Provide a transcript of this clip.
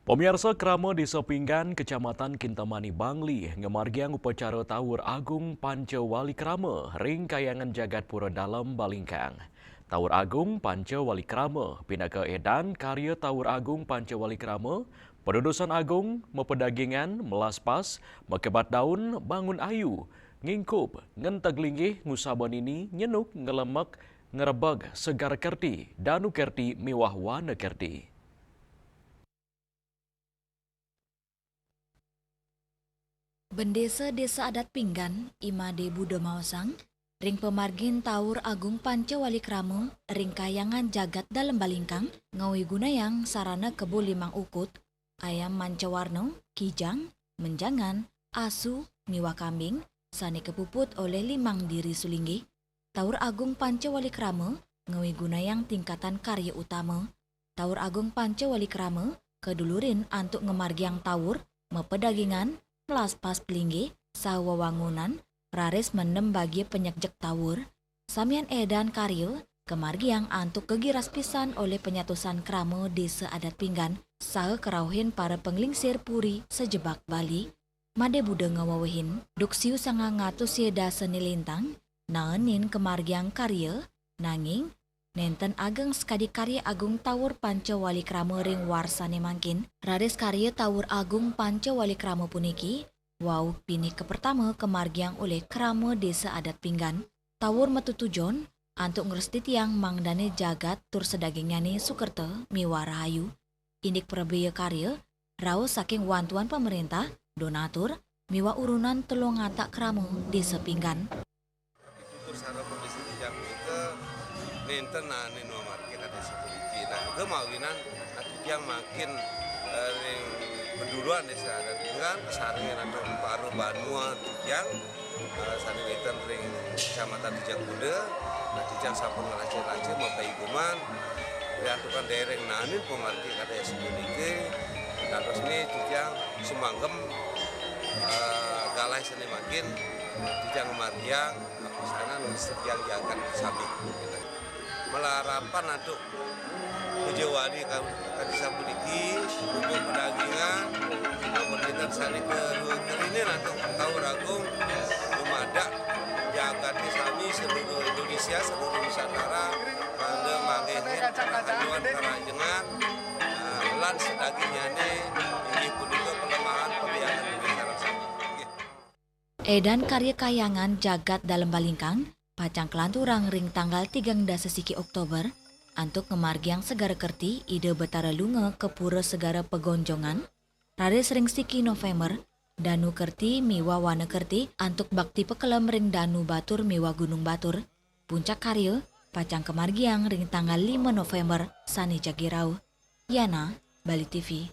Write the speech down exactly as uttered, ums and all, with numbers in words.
Pamiarsa, krama Desa Pinggan, Kecamatan Kintamani, Bangli, ngamargiang upacara Tawur Agung Panca Wali Krama ring Kahyangan Jagat Pura Dalem Balingkang. Tawur Agung Panca Wali Krama pinaka edan karya Tawur Agung Panca Wali Krama, padudusan agung, mapedagingan, melaspas, makebat daun, bangun ayu, ngingkup, ngenteg linggih, ngusaba nini, nyenuk, ngelemek, ngrebeg, segara kerti, danu kerti, miwah wana kerti. Bendesa Desa Adat Pinggan, I Made Buda maosang, ring pamargin Tawur Agung Panca Wali Krama ring Kahyangan Jagat Dalem Balingkang, ngawigunayang sarana kebo limang ukut, ayam manca warna, kijang, menjangan, asu, miwah kambing, sane kapuput olih limang diri sulinggih. Tawur Agung Panca Wali Krama ngawigunayang tingkatan karya utama. Tawur Agung Panca Wali Krama kadulurin antuk ngamargiang tawur, mapedagingan, melaspas pelinggih, saha wewangunan, raris mendem bagia panyekjek tawur. Samian edan karya kamargiang antuk kagiras pisan olih panyatusan krama Desa Adat Pinggan saha karauhin para panglingsir puri sajebag Bali. Made Buda ngawewehin, duk siu sangang atus sia dasa ne lintang, naenin kamargiang karya, nanging nenten ageng sakadi karya agung Tawur Panca Wali Krama ring warsane mangkin. Raris karya Tawur Agung Panca Wali Krama puniki wau pinih kapertama kamargiang olih krama Desa Adat Pinggan. Tawur matutujon antuk ngrestitiang mangdane jagat tur sadagingnyane sukerta miwah rahayu. Indik prabea karya, rauh saking wantuan pamerintah, donatur, miwah urunan telung atak krama Desa Pinggan. Pitutur sareng pamirsane Jang Punika, nenten naenin mamargi kadi sapuniki. Nah, nika mawinan titiang mangkin, eh, ring peduluan Desa Adat Pinggan, kasarengin antuk para banua titiang, eh, sane wenten ring Kecamatan Tujang Kuda. Nah, titiang sampun nglancir-lancir mapaiguman, riantukan dereng naenin pamargi kadi sapuniki. Dadosne titiang sumanggem, eh, galah sane mangkin, titiang ngamargiang kapisanan ngrestitiang jagat sami. Malarapan antuk puja wali ka-, kadi sapuniki, puja pedagingan, ampun wenten sane karu-, karinin antuk Tawur Agung, dumadak jagate sami seluruh Indonesia, seluruh Nusantara, mangda manggihin karahayon karahajengan, eh, lan sadagingnyane inggih punika palemahan, paliangan ring sareng sami. Nggih. Edan karya Kahyangan Jagat Dalem Balingkang pacang kalanturang ring tanggal tigang dasa siki Oktober, antuk ngamargiang segara kerti Ida Betara Lunga ka Pura Segara Pegonjongan, raris ring siki November, danu kerti miwah wana kerti antuk bakti pakelem ring danu batur miwah gunung batur. Puncak karya pacang kamargiang ring tanggal lima November sane jagi rauh. Yana, Bali T V.